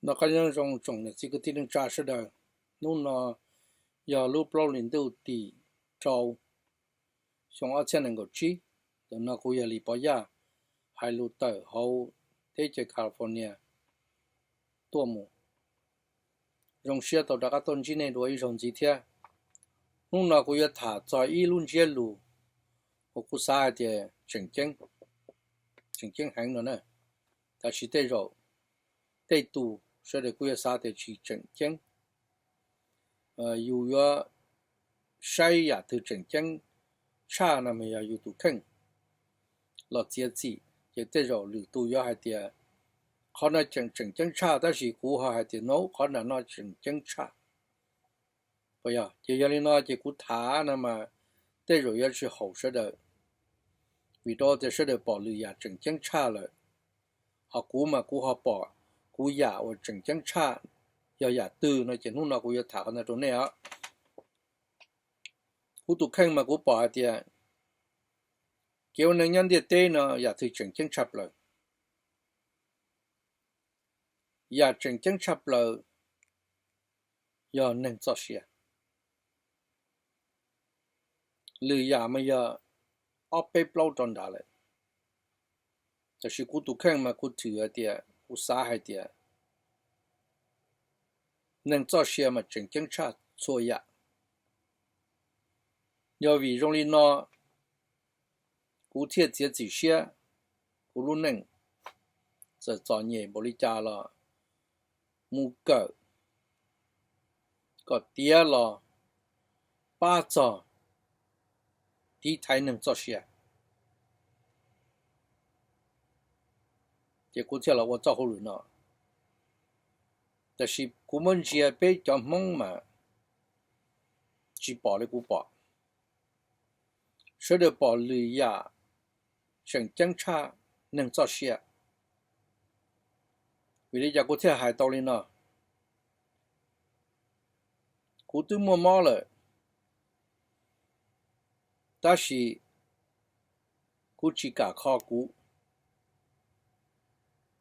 Noj qab nyob zoo tsoom niam txiv kwv tij neej tsa sawv daws. Hnub no yog lub plaub hlis ntuj tim rau, xyoo ob txhiab nees nkaum tsib. Ntawm no kuv yog Lis Pov Yaj, hais lus tawm hauv teb chaws California tuaj mus. Zoo siab tau rov qab tuaj ntsib nej dua ib zaug ntxiv thiab. Hnub no kuv yuav tham txog ib lub ntsiab lus uas kuv xav hais tias tseem ceeb, tseem ceeb heev no na. Tab sis tej zaum tej tus sawv daws kuj yuav xav tias tsis tseem ceeb. Yus yuav saib yam twg tseem ceeb tshaj no mas yog yus tus kheej los txiav txim, ces tej zaum lwm tus yuav hais tias qhov no tseem ceeb tshaj, tab sis kuv ho hais tias no qhov nram no tseem ceeb tshaj. Ces yog li no ces kuv tham no mas tej zaum yuav tsis haum sawv daws, vim rau tias sawv daws pom lwm yam tseem ceeb tshaj lawm. Ho kuv mas kuv ho pom kuv yam uas tseem ceeb tshaj yog yam twg no ces hnub no kuv yuav tham qhov ntawd rau nej os. Kuv tus kheej mas kuv pom hais tias kev ua neej nyob ntiaj teb no yam twg tseem ceeb tshaj plaws? Yam tseem ceeb tshaj plaws yog neeg txoj sia. Lwm yam mas yog ob peb plaub rau nrad lawm, tab sis kuv tus kheej mas kuv thwm hais tias kuv xav hais tias neeg txoj sia mas tseem ceeb tshaj txhua yam. Yog vim zoo li no kuv thiaj txiav txim siab, kuv lub neej txawm txom nyem npaum li cas los mus kawm kom tiav los pab txog tiv thaiv neeg txoj sia, ces kuv thiaj los ua txoj hauj lwm no. Tab sis kuv muab ntsia peb cov Hmoob mas tsis pom li kuv pom. Sawv daws pom lwm yam tseem ceeb tshaj neeg txoj sia. Vim li cas kuv thiaj hais tau li no? Kuv twb muaj mob lawm, tab sis kuv tsis kam kho kuv,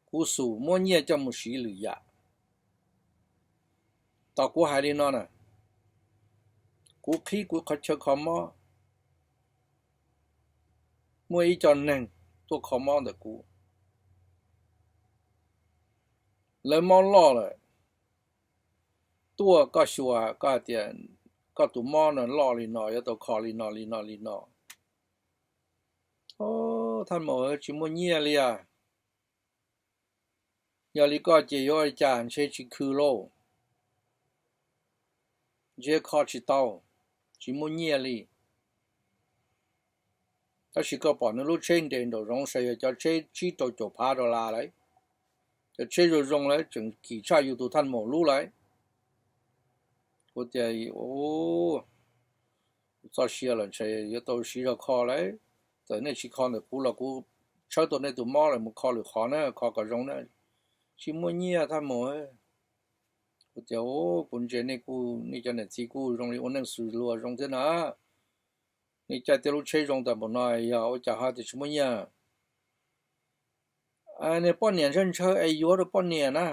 kuv xum muab nyiaj coj mus siv lwm yam. Tos kuv hais li no na, kuv qhib kuv qhov chaw kho mob, muaj ib co neeg tuaj kho mob ntawm kuv. Lawv mob loj lawm, tuaj koj xyuas koj hais tias koj tus mob no loj li no yuav tau kho li no li no li no. Thaj maum, tsis muaj nyiaj li as. Yog li koj ces yuav ua cas ntshe tsis khw lauj, ntshe kho tsis tau, tsis muaj nyiaj li. Tab sis koj pom nws lub tsheb nres nraum zoov saib yog cov tsheb tsib rau caum phav dollar lawm, cov tsheb zoo zoo lawm tseem kim tshaj yus tus thaj maum lub lawm. Kuv tias txoj sia los ntshe yuav tau siv zog kho lawm, txawm nej tsis kho ntawm kuv los kuv tshawb tau nej tus mob lawm mus kho lwm qhov na, kho kom zoo na. Tsis muaj nyiaj thaj maum. Kuv tias kuv ntsia nej kuj, nej cov niam txiv kuj zoo li ua neej xws luag zoo thiab na. Nej caij tej lub tsheb zoo tas npaum no yog ua cas ho tias tsis muaj nyiaj? Niag poj niam ntshaw ntshaw es yuav rau poj niam na.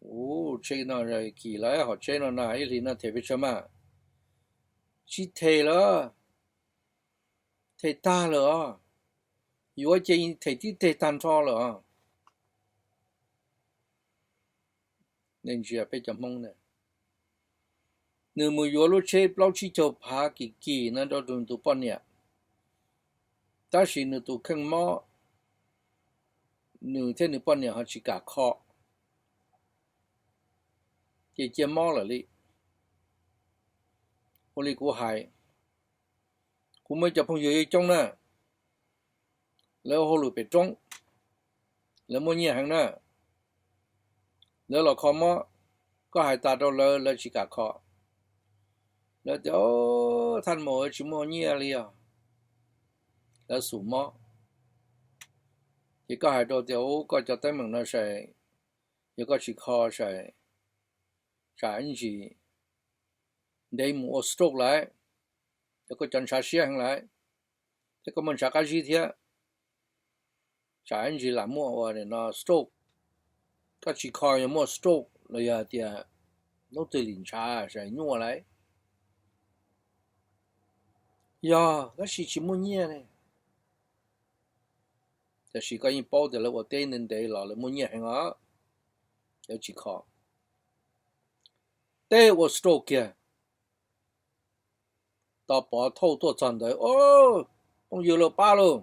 Ub, tsheb no kim lawm, hom tsheb no na ib hlis no them pes tsawg mas? Tsis them lawm, them tag lawm os. Yuav ces them tib teg tag nrho lawm os. Nej ntsia peb cov Hmoob na, nws mus yuav lub tsheb plaub tsib caug phav kim kim no rau tus poj niam, tab sis nws tus kheej mob, nws thiab nws poj niam ho tsis kam kho, ces cia mob lawm li. Ua li kuv hais, kuv muaj ib co phooj ywg coob na, lawv ua hauj lwm pem roob, lawv muaj nyiaj heev na, lawv los kho mob, koj hais tas rau lawv, lawv tsis kam kho. Lawv tias, thaj maum, tsis muaj nyiaj li os. Lawv xum mob, ces koj hais rau tias, koj cov teeb meem no sai, yog koj tsis kho sai, tsam ib ntsis ntev mus ua stroke lawm, yog koj cov ntshav siab heev lawm, thiab koj muaj ntshav qab zib thiab, tsam ib ntsis lam muaj ua no stroke. Koj tsis kho yog muaj stroke los yog hais tias hnub twg li ntshav sab nyuaj lauj? Yog, tab sis tsis muaj nyiaj ne. Tab sis koj yeej paub tias lawv ua teb ntev ntev los lawv muaj nyiaj heev os, lawv tsis kho. Tej ua stroke kiag, tos pov thauj tuaj txog ntawd, o, phooj ywg lauj, pab lauj,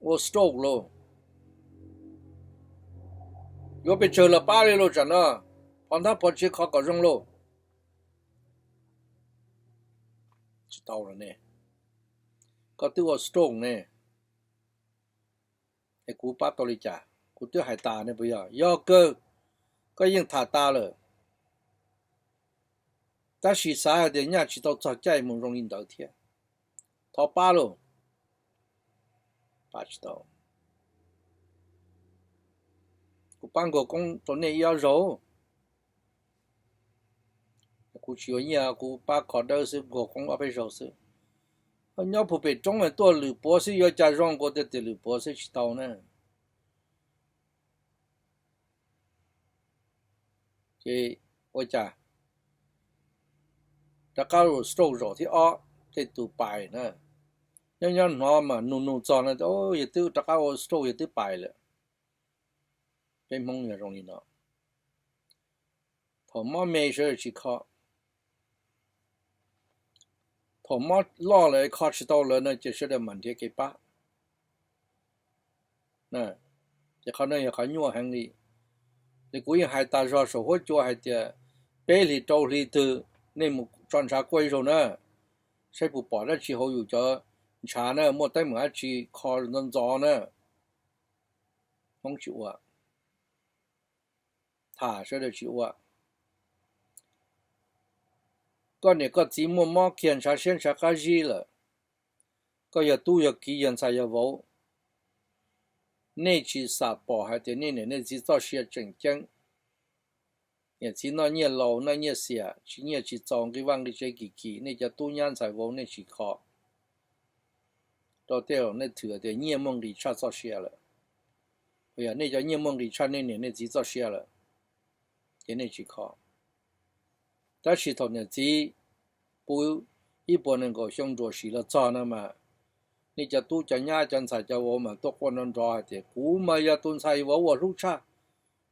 ua stroke lauj, yuav pes tsawg los pab li lauj, tsam no phov ntab phov tsev kho kom zoo lauj. Tsis tau ne, koj twb ua stroke ne, es kuv pab tau li cas? Kuv twb hais tas ne, puas yog? Yog kawg, koj yeej tham tas lawm. Tab sis xav hais tias nyaj tsis tau txog caij mus zoo li ntawd thiab. Thov pab lauj, pab tsis tau. Kuv pab nkaug koob rau nej ib ob zaug, kuv tsis yuav nyiaj, kuv pab kho dawb xwb, nkaug koob ob peb zaug xwb. Nyob puag pem roob tuaj lwm puav xwb yuav cas zoo, kuv tias tias lwm puav xwb tsis tau na. Ces ua cas rov qab ua stroke zaum thib ob, tej tus pais na. Nyob nyob hnov mas nug nug txog no, yog twb rov qab ua stroke, yog twb pais lawm. Peb Hmoob yog zoo li no, thaum mob me sawv daws tsis kho, thaum mob loj lawm kho tsis tau lawm no ces sawv daws mam nrhiav kev pab. Ces qhov no yog qhov nyuaj heev li. Ces kuv yeej hais tas zog saum huab cua hais tias peb hlis rau hli twg nej mus tso ntshav kuaj ib zaug na, saib puas pom dab tsi hauv yus cov ntshav na, muaj teeb meem dab tsi kho ntxov ntxov na. Hmoob tsis ua, tham sawv daws tsis ua. Koj niam koj txiv muaj mob kiag ntshav siab ntshav qab zib lawm, koj yog tub yog kiv yog ntxhais yog vauv, nej tsis xam pom hais tias nej niam nej txiv txoj sia tseem ceeb. Niam txiv noj nyiaj laus noj nyiaj xiam, tsis nyiaj tsis txaus, nqi vaj nqi tsev kim kim, nej cov tub nyab ntxhais vauv nej tsis kho rau tej laus, nej thwm tias nyiaj muaj nqis tshaj txoj sia lawm. Yog nej cov nyiaj muaj nqis tshaj nej niam nej txiv txoj sia lawm, ces nej tsis kho. Tab sis thaum niam txiv puv ib puas nees nkaum xyoo nruam sim los txog no mas, nej cov tub cov nyab cov ntxhais cov vauv mas tuaj quaj nrov nrov hais tias kuv mas yog tus ntxhais vauv uas hlub tshaj,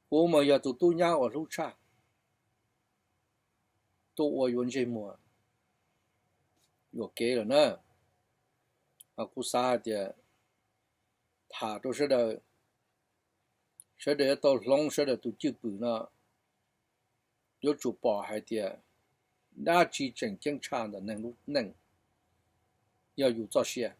kuv mas yog tus tub nyab uas hlub tshaj. Tuaj ua yuav ntsej muag yuam kev lawm na. Kuv xav hais tias tham rau sawv daws, sawv daws yuav tau hloov sawv daws tus cwj pwm no, yuav tsum pom hais tias dab tsi tseem ceeb tshaj ntawm neeg lub neej, yog yus txoj sia.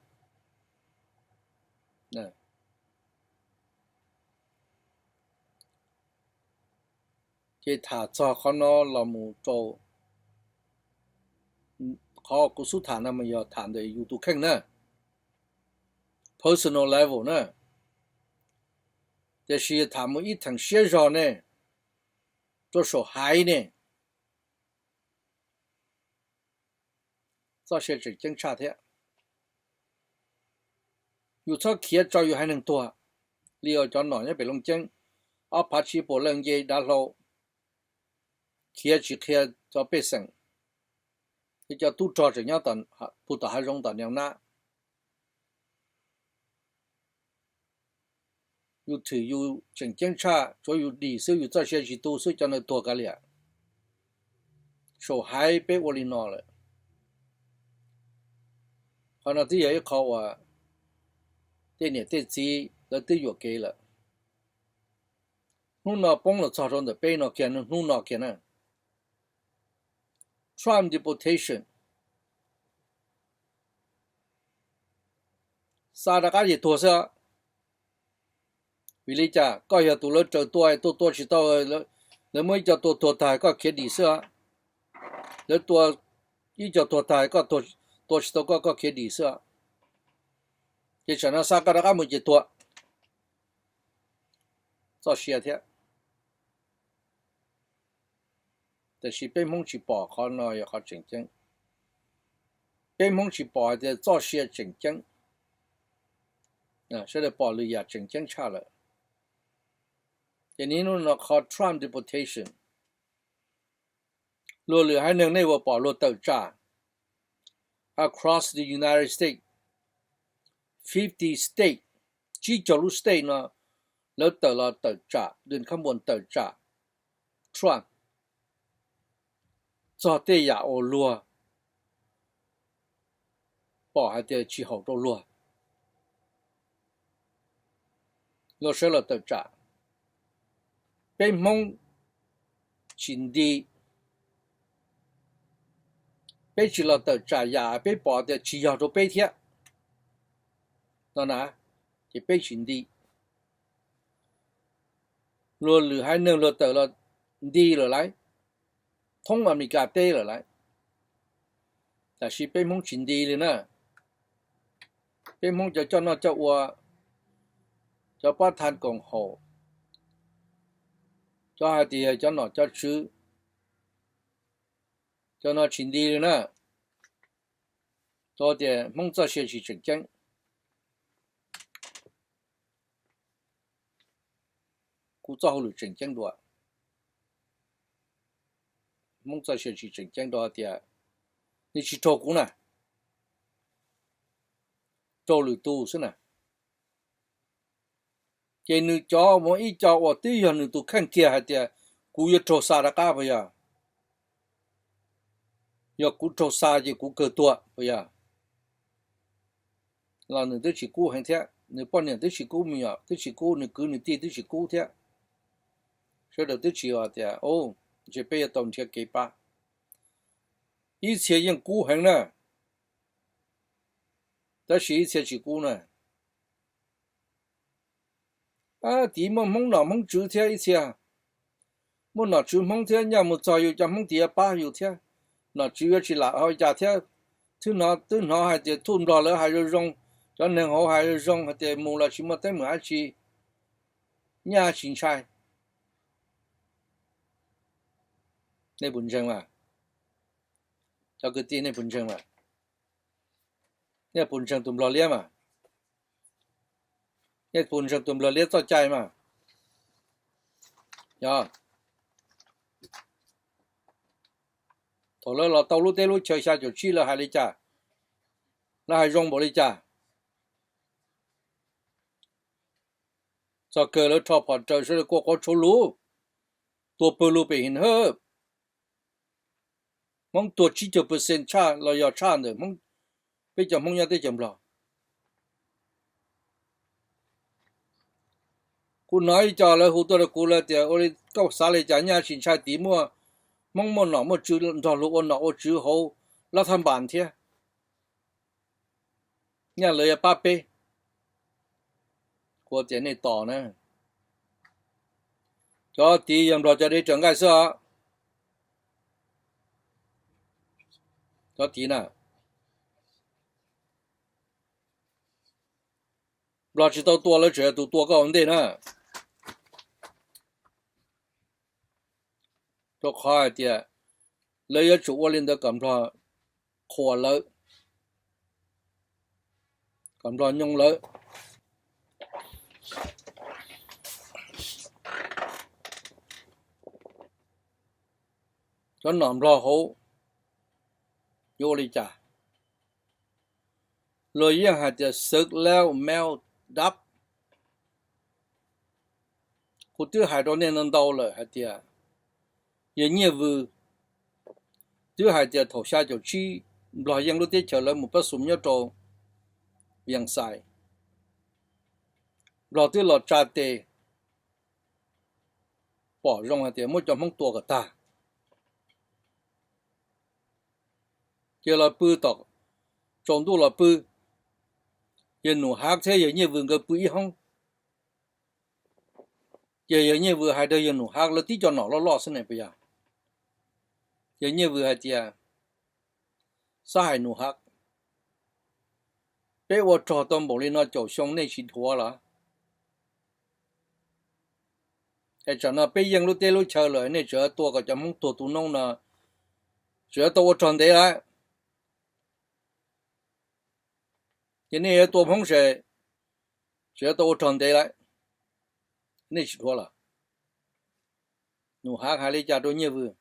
Ces tham txog qhov no los mus rau, qhov kuv xub tham no mas yog tham ntawm yus tus kheej na, personal level na. Tiam sis tham mus ib theem siab zog ne, rau saum haiv ne, txoj sia tseem ceeb tshaj thiab. Yus txhob khiav tso yus haiv neeg tuag li cov nom nyob pem Looj Ceeb, ob phav tsib puas leej nce dav hlau, khiav tsis qhia cov pej xeem, thiab cov tub rog tseem nyob puag tom hav zoov tom nees nab. Yus thwm yus tseem ceeb tshaj, tsuav yus dim xwb, yus txoj sia tsis tu xwb, cov ntawd tuag kav liam. Saum haiv peb ua li no lawm. Qhov no twb yog ib qho uas tej niam tej txiv lawv twb yuam kev lawm. Hnub no poob los txog rau ntawm peb no kiag, hnub no kiag na, Trump deportation, xa rov qab ces tuag xwb. Vim li cas? Koj yog tus lawv raws tua, tua tua tsis tau, lawv muab ib co tua tuag tag koj khiav dim xwb. Lawv tua ib co tuag tag koj, tua tsis tau koj, koj khiav dim xwb. Ces tsam no xa koj rov qab mus ces tuag. Txoj sia thiab. Tiam sis peb Hmoob tsis pom qhov no yog qhov tseem ceeb. Peb Hmoob tsis pom hais tias txoj sia tseem ceeb. Sawv daws pom lwm yam tseem ceeb tshaj lawm. Ces niaj hnub no qhov Trump deportation, luag lwm haiv neeg nej puas pom luag tawm tsam across the United States, fifty state, tsib caug lub state no, lawv tawm los tawm tsam, Donald Trump tawm tsam Trump txog tej yam uas luag pom hais tias tsis haum rau luag, luag sawv los tawm tsam. Peb Hmoob tsis nti, peb tsis los tawm tsam yam peb pom tias tsis yog rau peb thiab no na, ces peb tsis nti. Luag lwm haiv neeg luag tawm los nti lawm lauj, thoob Amelikas teb lawm lauj, tab sis peb Hmoob tsis nti li na. Peb Hmoob cov coj noj coj ua, cov pab tha koom haum, cov hais tias cov nom cov tswv, cov no tsis nti li na. Rau tias Hmoob txoj sia tsis tseem ceeb. Kuv txoj hauj lwm tseem ceeb dua. Hmoob txoj sia tsis tseem ceeb rau tias nws tsis raug kuv na, raug lwm tus xwb na. Ces nws cov mus ib co uas twb yog nws tus kheej kiag hais tias kuv yuav raug xa rov qab puas yog? Yog kuv raug xa ces kuv kawg tuag puas yog? Los nws twb tsis kub heev thiab, nws poj niam twb tsis kub, me nyuam twb tsis kub, nws kwv nws tij twb tsis kub thiab. Sawv daws twb tsis tias, ntshe peb yuav tau nrhiav kev pab. Ib txhia yeej kub heev na, tab sis ib txhia tsis kub na. Tid muaj Hmoob nom Hmoob tswv thiab ib txhia, muaj nom tswv Hmoob thiab, nyaj mus txog yus cov Hmoob tid yuav pab yus thiab, nom tswv yuav tsis lam ua cas thiab. Twb hnov, twb hnov hais tias thuj Nplog lawv hais zoo zoo, cov neeg hauv hais zoo zoo hais tias mus los tsis muaj teeb meem dab tsi, nyaj tsis ntshai. Nej puas ntseeg mas? Cov kwv tij, nej puas ntseeg mas? Nej puas ntseeg tus Nplog liab mas? Nej puas ntseeg tus Nplog liab txoj cai mas? Yog, thaum lawv los tau lub teb lub chaw xya caum tsib lawv hais li cas? Lawv hais zoo npaum li cas? Txog kawg lawv rho phom raws sawv daws kua qhov tshuv lus, tua pawg lug pem hin hawb. Hmoob tuag tsib caug percent tshaj los yog tshaj ntawm Hmoob, peb cov Hmoob nyob teb chaws Nplog. Kuv hnov ib co lawv hu tuaj rau kuv lawv tias, ua li koj xav li cas, nyaj tsis ntshai tid muaj Hmoob muaj nom muaj tswv nrog luag ua nom ua tswv hauv lab thaj npas thiab, nyaj lawv yuav pab peb. Kuv tias nej tos na, cov tid yog Nplog cov dev raws nqaij xwb os. Cov tid na, Nplog tsis tau tua, lawv tseem yog tus tua koj ua ntej na. Rau qhov hais tias lawv yuav tsum ua li ntawd kom Nplog qhuas lawv, kom Nplog nyoo lawv. Cov nom Nplog hauv yuav ua li cas? Luag yeej hais tias xwb lawm mel dab. Kuv twb hais rau nej ntau ntau lawm hais tias yawg Nyiaj Vws twb hais tias thaum xya caum tsib Nplog yeej lub teb chaws lawv mus pab xum nyob rau Vias Xais, Nplog twb los tsa tes, pom zoo hais tias muab cov Hmoob tua kom tag, ces los pw tom, tsaus ntuj los pw, yawg Num Hav thiab yawg Nyiaj Vws nkawd pw ib hoob. Ces yawg Nyiaj Vws hais rau yawg Num Hav, lawv tib co nom loj loj xwb ne puas yog? Yawg Nyiaj Vws hais tias, xab hais Num Hav, peb ua rog tau npaum li no caum xyoo nej tsis dhuav los? Es tsam no peb yeej lub teb lub chaw lawm nej tseem tua kom cov Hmoob tuag tu noob no, tseem yuav tau ua rog ntev lawm. Ces nej yuav tua Hmoob ces tseem yuav tau ua rog ntev lawm, nej tsis dhuav los? Nus Hav hais li cas rau Nyiaj Vws?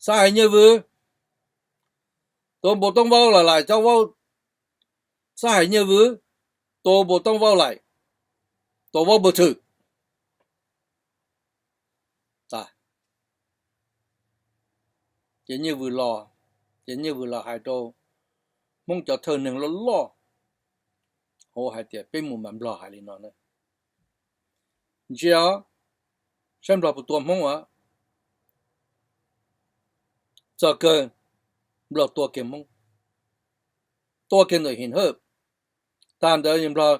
Xab hais Nyiaj Vws, tua npau toob vaub los lais cov vaub, xab hais Nyiaj Vws, tua npau toob vaub lais, tua vaub npau thwm. Ces Nyiaj Vws los, ces Nyiaj Vws los hais rau Hmoob cov thawj neeg loj loj hauv hais tias peb mus mas Nplog hais li no na. Ntsia, saib Nplog puas tua Hmoob a. Txog kawg Nplog tua kiag Hmoob, tua kiag ntawm Him Hawj. Tag ntawd Nplog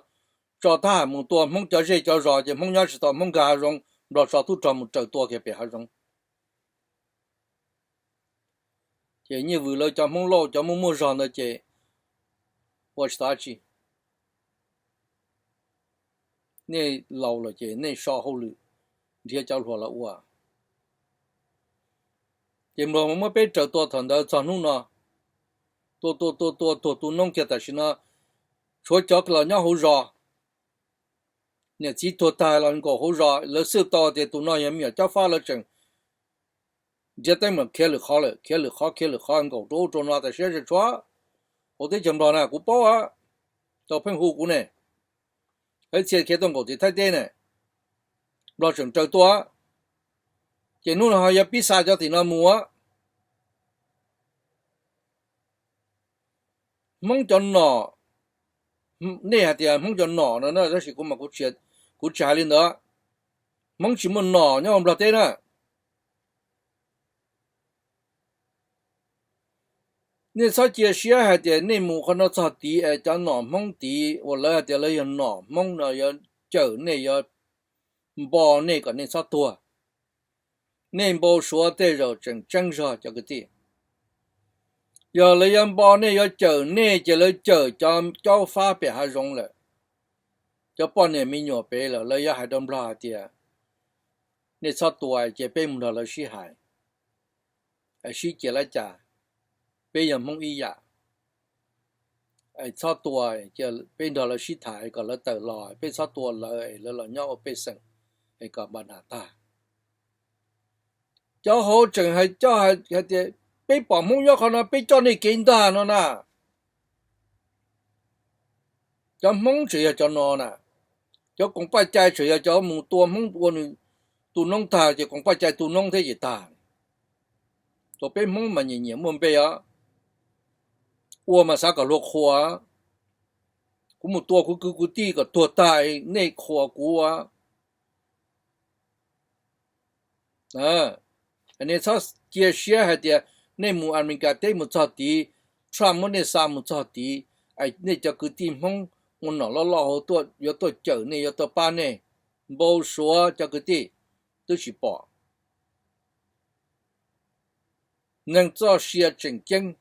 tso thab ham mus tua Hmoob cov zej cov zos ces Hmoob nyob tsis tau, Hmoob nkag hav zoov, Nplog tso tub rog mus raws tua kiag pem hav zoov. Ces Nyiaj Vws lawv cov Hmoob Lauj cov muaj muaj zog ntawd ces ua tsis tau dab tsi. Nej laus lawm ces nej so hauj lwm nrhiav cov hluas los ua. Ces Nplog muab peb raws tua thaum ntawd txog hnub no, tua tua tua tua tuag tu noob kiag tam sim no, tshuav cov los nyob hauv zos. Niam txiv tuag tag los nkaum hauv zos, lawv xwb tau tias tus no yog me nyuam Cob Fab, lawv tseem nrhiav teeb meem khiav lwm qhov lawm, khiav lwm qhov khiav lwm qhov nkaum rau ub rau no tam sim no tshuav hauv teb chaws Nplog na kuv paub a, tau pheej hu kuv ne, ib txhia khiav tuaj nkaum tim Thaib teb ne, Nplog tseem raws tua. Ces hnub no ho yuav pib xa cov tim no mus a. Hmoob cov nom, nej hais tias Hmoob cov nom no na, tab sis kuv mas kuv tsis hais li ntawd. Hmoob tsis muaj nom nyob Nplog teb na. Nej txhob cia siab hais tias nej mus qhov no txog tid es cov nom Hmoob tid uas lawv hais tias lawv yog nom Hmoob no yuav cawm nej, yuav npo nej kom nej txhob tuag. Nej npau suav tej zaum tseem tseeb zog cov kwv tij. Yog lawv yuav npo nej yuav cawm nej ces lawv cawm cov Cob Fab pem hav zoov lawm, cov poj niam me nyuam pem lawm, lawv yuav hais rau Nplog hais tias nej txhob tua ces peb mus nrog lawv sib hais, sib cia lab cas, peb yog Hmoob ib yam. Txhob tua, peb nrog lawv sib tham kom lawv tawm los, peb txhob tua lawv es lawv los nyob ua pej xeem es kom npa nas tag. Cov hauv tseem hais coj hais tias peb pom Hmoob nyob qhov no peb coj nej kev ntag no na. Cov Hmoob tseem yog cov no na, cov koom paj cai tseem yog cov mus tua Hmoob ua nws tu noob tag ces koom paj cai tu noob thiab ces tag. Tus peb Hmoob mas nyiam nyiam muaj npe os, ua mas xav kom luag qhuas. Kuv mus tua kuv kwv kuv tij kom tuag tag, nej qhuas kuv. Nej txhob cia siab hais tias nej mus Amelikas teb mus txog tid, Trump muab nej xa mus txog tid, nej cov kwv tij Hmoob ua nom loj loj hauv tuaj yuav tuaj cawm nej, yuav tuaj pab nej. Npau suav cov kwv tij, twb tsis pom. Neeg txoj sia tseem ceeb.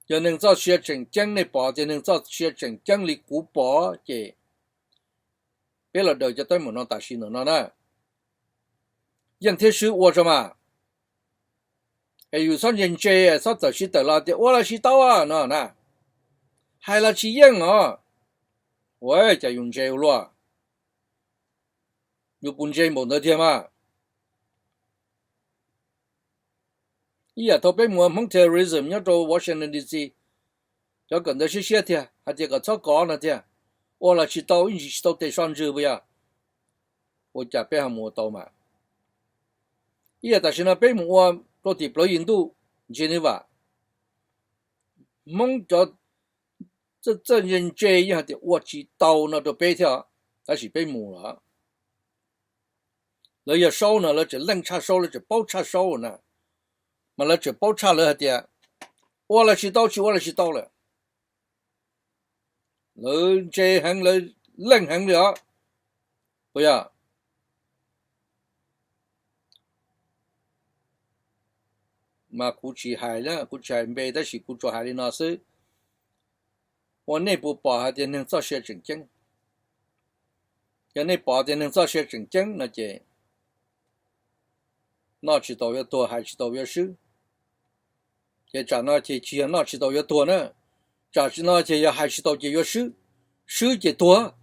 Yog neeg txoj sia tseem ceeb, nej pom tias neeg txoj sia tseem ceeb li kuv pom ces peb los daws cov teeb meem no tam sim ntawm no na. Yeej thiab swb ua tso mas. Es yus txhob ntse ntse, txhob txawm sib tawm los tias ua los tsis tau no na. Hais los tsis yeej os. Ua cas yus ntse ua luaj? Yus puas ntse npaum ntawd tiag mas? Ib yam thaum peb mus ua Hmoob terrorism nyob rau Washington D C, cov kawm ntawv siab siab tiag hais tias kom txhob kov no tiag, ua los tsis tau, ib ntsis tsis tau tes so ntsws puas yog? Ua cas peb ho mus ua tau mas? Ib yam tam sim no peb mus ua rau tim plawv yim ntuj Geneva, Hmoob cov txawj ntse ntse yeej hais tias ua tsis tau no rau peb thiab, tab sis peb mus lawm. Lawv yog Saub no lawv tseem leej tshaj Saub, lawv tseem paub tshaj Saub na, mas lawv tseem paub tshaj lawv hais tias ua los tsis tau, tsis ua los tsis tau lawm. Lawv ntse heev, lawv leej heev li os. Puas yog? Mas kuv tsis hais, kuv tsis hais npe tab sis kuv tsuas hais li no xwb. Ua nej puas pom hais tias neeg txoj sia tseem ceeb? Yog nej pom tias neeg txoj sia tseem ceeb no ces noj tsis tau yuav tuag, hais tsis tau yuav swb. Ces tsam no ces tsis yog noj tsis tau yuav tuag na, tsam no ces yog hais tsis tau ces yuav swb, swb ces tuag.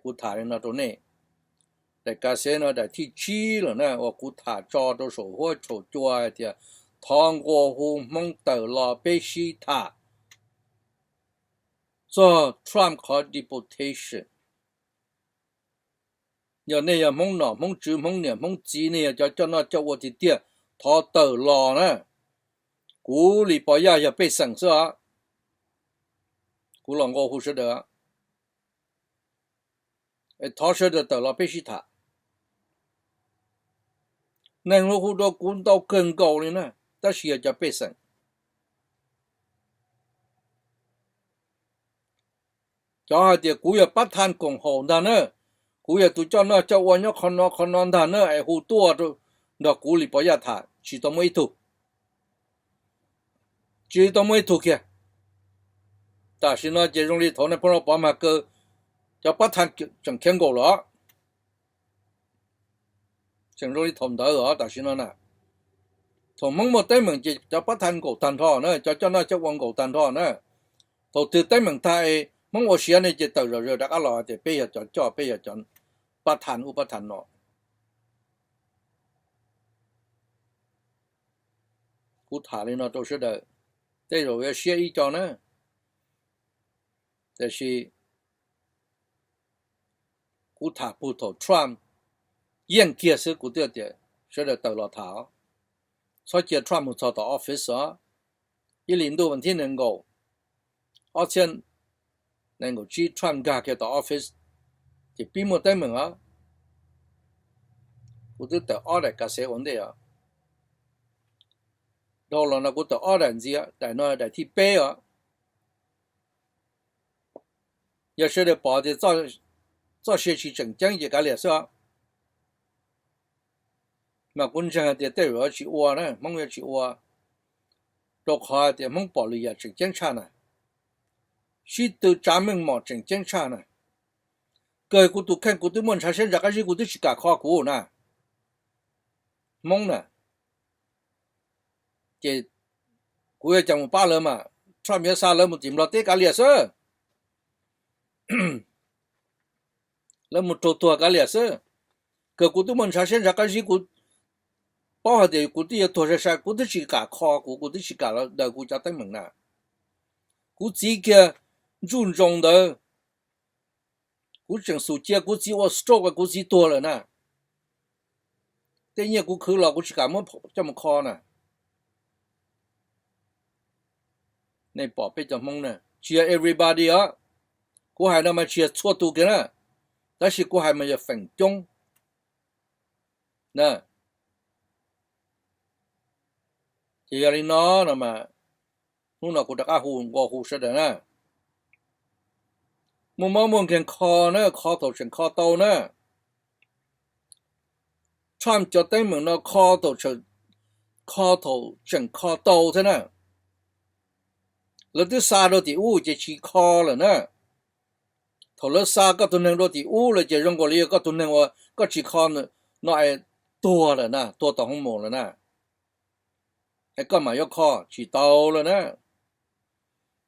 Kuv tham li no rau nej, daim ka xev no daim thib tsib lawm na uas kuv tham tso rau saum huab saum cua hais tias thov nqua hu Hmoob tawm los peb sib tham txog Trump qhov deportation. Yog nej yog Hmoob nom Hmoob tswv Hmoob niam Hmoob txiv, nej yog cov coj noj coj ua tiag tiag, thov tawm los na. Kuv Lis Pov Yaj yog pej xeem xwb os. Kuv los nqua hu sawv daws, thov sawv daws tawm los peb sib tham. Neeg hu hu rau kuv ntau kawg nkaus li na, tab sis yog cov pej xeem. Cov hais tias kuv yog pab thaj koom haum ntag na, kuv yog tus coj noj coj ua nyob qhov no qhov no ntag na es hu tuaj nrog kuv Lis Pov Yaj tham tsis tau muaj ib tug. Tsis tau muaj ib tug kiag. Tam sim no ces zoo li thaum nej pheej los pov mag kaw, cov pab thaj tseem khiav nkaum lawm. Tseem zoo li thaum ntawd os, tam sim no na. Thaum Hmoob muaj teeb meem ces cov pab thaj nkaum tag nrho na, cov coj noj coj ua nkaum tag nrho na. Thaum twg teeb meem tag es Hmoob ua siav ne ces tawm zom zaws rov qab los tias peb yog cov coj, peb yog cov pab thaj ub pab thaj no. Kuv tham li no rau sawv daws, tej zaum yuav siab ib co na. Tiam sis kuv tham puag thaum Trump yeej kiag xwb kuv thiaj tias sawv daws tawm los tham. Txhob cia Trump mus txog tom office os. Ib hlis ntuj vas thib nees nkaum, ob txhiab nees nkaum tsib Trump nkag kiag tom office, ces pib muaj teeb meem os. Kuv twb tawm ob daim ka xev ua ntej os. Dhau los no kuv tawm ob daim ntxiv, daim no daim thib peb os. Yog sawv daws pom tias txoj sia tsis tseem ceeb ces kav liam xwb os. Mas kuv ntseeg hais tias tej zaum yuav tsis ua na, Hmoob yuav tsis ua, rau qhov tias Hmoob pom lwm yam tseem ceeb tshaj na. Sib tw tsav meej mom tseem ceeb tshaj na. Kawg kuv tus kheej kuv twb muaj ntshav siab ntshav qab zib kuv twb tsis kam kho kuv na. Hmoob na, ces kuv yuav cas mus pab lawv mas, Trump yuav xa lawv mus tim Nplog teb kav liam xwb. Lawv mus raug tuag kav liam xwb. Kawg kuv twb muaj ntshav siab ntshav qab zib, kuv paub hais tias kuv twb yuav tuag sai sai, kuv twb tsis kam kho kuv, kuv twb tsis kam daws kuv cov teeb meem na. Kuv txiv kiag ntsuj ntsoos ntawd, kuv tseem xum cia kuv txiv ua stroke, kuv txiv tuag lawm na. Tej nyiaj kuv khwv los kuv tsis kam muab coj mus kho na. Nej pom peb cov Hmoob na, tsis yog everybody os. Kuv hais no mas tsis yog txhua tus kiag na, tab sis kuv hais mas yog feem coob. Ces yog li no no mas, hnub no kuv rov qab hu nqua hu sawv daws na, muaj mob muaj nkeeg kho na, kho thaum tseem kho tau na. Trump cov teeb meem no kho thaum, kho thaum tseem kho tau thiab na. Lawv twb xa rau tim ub ces tsis kho lawm na. Thaum lawv xa koj tus neeg rau tim ub lawm ces zoo nkaus li yog koj tus neeg uas koj tsis kho no es tuag lawm na, tuag tom hoo maum lawm na. Es koj mam yuav kho tsis tau lawm na.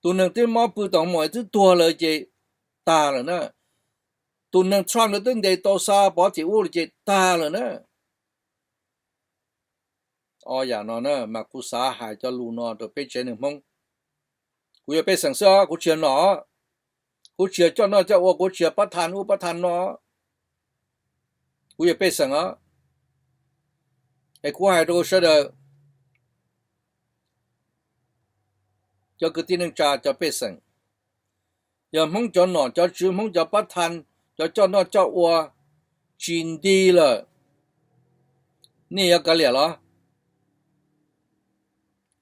Tus neeg twb mob pw tom hoo maum es twb tuag lawm ces tag lawm na. Tus neeg Trump lawv twb ntes tau xa pov tim ub lawm ces tag lawm na. O yam no na mas kuv xav hais cov lus no rau peb tsev neeg Hmoob. Kuv yog pej xeem xwb os, kuv tsis yog nom, kuv tsis yog coj noj coj ua, kuv tsis yog pab thaj ub pab thaj no. Kuv yog pej xeem os. Es kuv hais rau sawv daws cov kwv tij neej tsa cov pej xeem, yog Hmoob cov nom cov tswv, Hmoob cov pab thaj, cov coj noj coj ua tsis nti lawm, nej yuav kav liam los?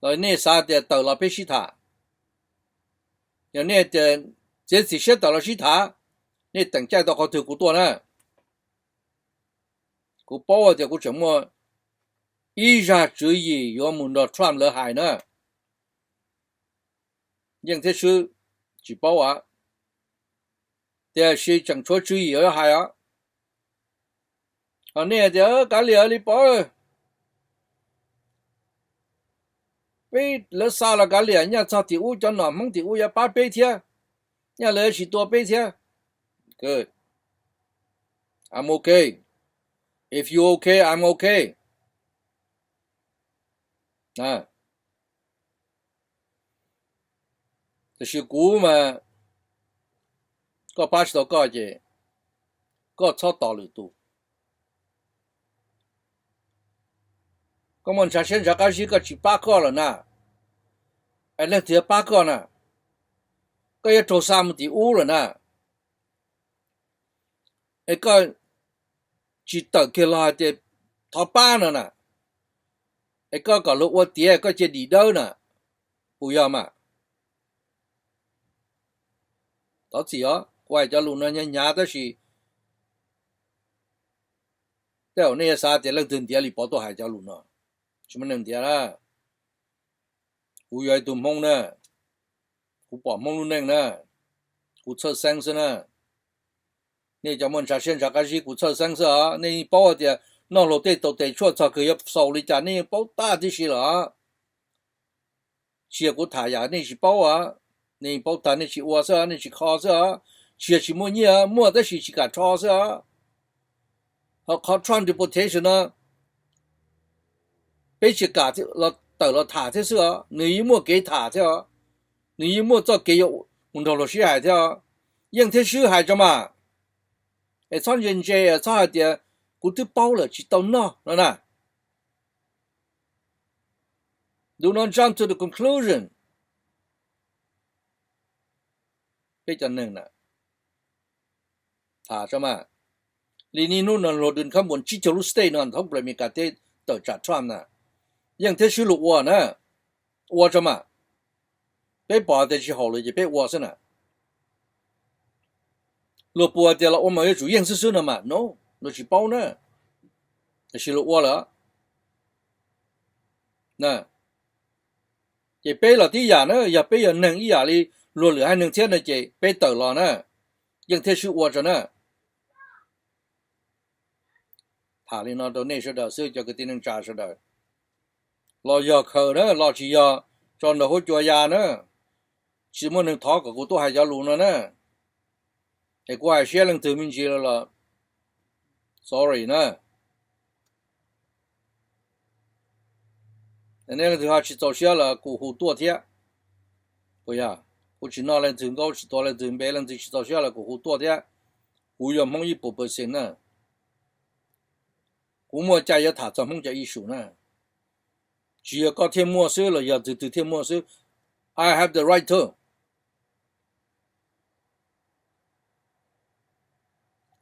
Los nej xav tias tawm los peb sib tham? Yog nej tias txiav txim siab tawm los sib tham, nej teem caij tau qhov twg kuv tuaj na. Kuv paub tias kuv tseem muaj ib zaj tswv yim yuav mus nrog Trump lawv hais na. Yeej thiab swb tsis paub os, tiam sis tseem tshuav tswv yim yuav hais os. Ho nej tias kav liam li pov, peb lawv xa los kav liam, nyaj txog tim ub cov nom Hmoob tim ub yuav pab peb thiab, nyaj lawv yuav tsis tua peb thiab. I'm okay. If you okay, I'm okay. Tiam sis kuv mas, koj pab tsis tau koj ces koj txhob tos lwm tus. Koj muaj ntshav siab ntshav qab zib koj tsis pab koj lawm na, es leej twg yuav pab koj na? Koj yuav raug xa mus tim ub lawm na. Es koj tsis tawm kiag los hais tias thov pab no na, es koj kom luag ua tiav koj cia dim dawb na, puas yog mas? Thov txim os, kuv hais cov lus no hnyav hnyav tab sis tej zaum nej yuav xav tias leej twg ntiav Lis Pov tuaj hais cov lus no. Tsis muaj neeg ntiav na. Kuv yog ib tug Hmoob na, kuv pom Hmoob lub neej na, kuv txhawj xeeb xwb na. Nej cov muaj ntshav siab ntshav qab zib kuv txhawj xeeb xwb os. Nej yeej paub hais tias noj hluas tej tau tes tshuaj txog kawg yuav xaus li cas nej yeej paub tag tib si lawm os. Tsis yog kuv tham yam nej tsis paub os, nej yeej paub tag nej tsis ua xwb os, nej tsis kho xwb os. Tsis yog tsis muaj nyiaj, muaj tab sis tsis kam rho xwb os. Ho qhov Trump deportation no, peb tsis kam tawm los tham thiab xwb os, nws yeej muaj kev tham thiab os, nws yeej muaj txoj kev yuav mus nrog luag sib hais thiab os. Yeej thiab Swb hais tso mas, es txhob ntse ntse, txhob hais tias kuv twb paub lawm tsis tau noj no na. Do not jump to the conclusion. Peb cov neeg na, tham tso mas, li niaj hnub no luag dun khab npuas tsib caug lub state no thoob plaws Amelikas teb tawm tsam Trump na, Yeej thiab Swb luag ua na, ua tso mas. Peb pom tias tsis haum lawm ces peb ua xwb na. Luag puas tias los ua mas yuav tsum Yeej xwb xwb no mas, no, luag tsis paub na, tiam sis luag ua lawm. Ces peb los tib yam na, yog peb yog neeg ib yam li luag lwm haiv neeg thiab no ces peb tawm los na, Yeej thiab Swb ua tso na. Tham li no rau nej sawv daws xwb cov kwv tij neej tsa sawv daws. Los yog khaws na, los tsis yog tso nraum huab cua ya na. Tsis muaj neeg thov kom kuv tuaj hais cov lus no na. Es kuv hais siab leej twg me ntsis los, sorry na. Nej leej twg ho tsis txaus siab los kuv hu tuaj thiab. Puas yog? Kuv tsis noj leej twg nkaub, tsis tuav leej twg npe, leej twg tsis txaus siab los kuv hu tuaj thiab. Kuv yog Hmoob ib puas percent na. Kuv muaj cai yuav tham txog Hmoob cov issue na. Tsis yog koj thiaj muaj xwb los yog twg twg thiaj muaj xwb. I have the right to.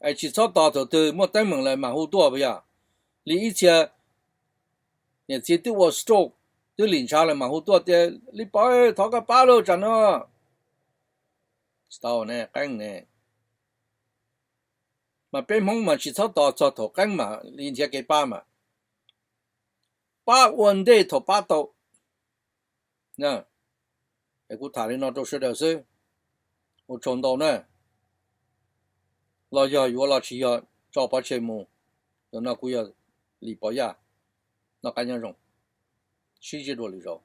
Es tsis txhob tos thaum twg muaj teeb meem lawm mam hu tuaj puas yog? Li ib txhia niam txiv twb ua stroke, twb lim ntshav lawm mam hu tuaj tias, Lis Pov, thov koj pab lauj tsam no. Tsis tau ne, qeeb ne. Mas peb Hmoob mas tsis txhob tos txog thaum qeeb mam li nrhiav kev pab mas, pab ua ntej thaum pab tau. Es kuv tham li no rau sawv daws xwb. Ua tsaug ntau na. Los yog yuav los tsis yog tso pov tseg mus. Ntawm no kuv yog Lis Pov Yaj. Noj qab nyob zoo. Sib ntsib dua lwm zaus.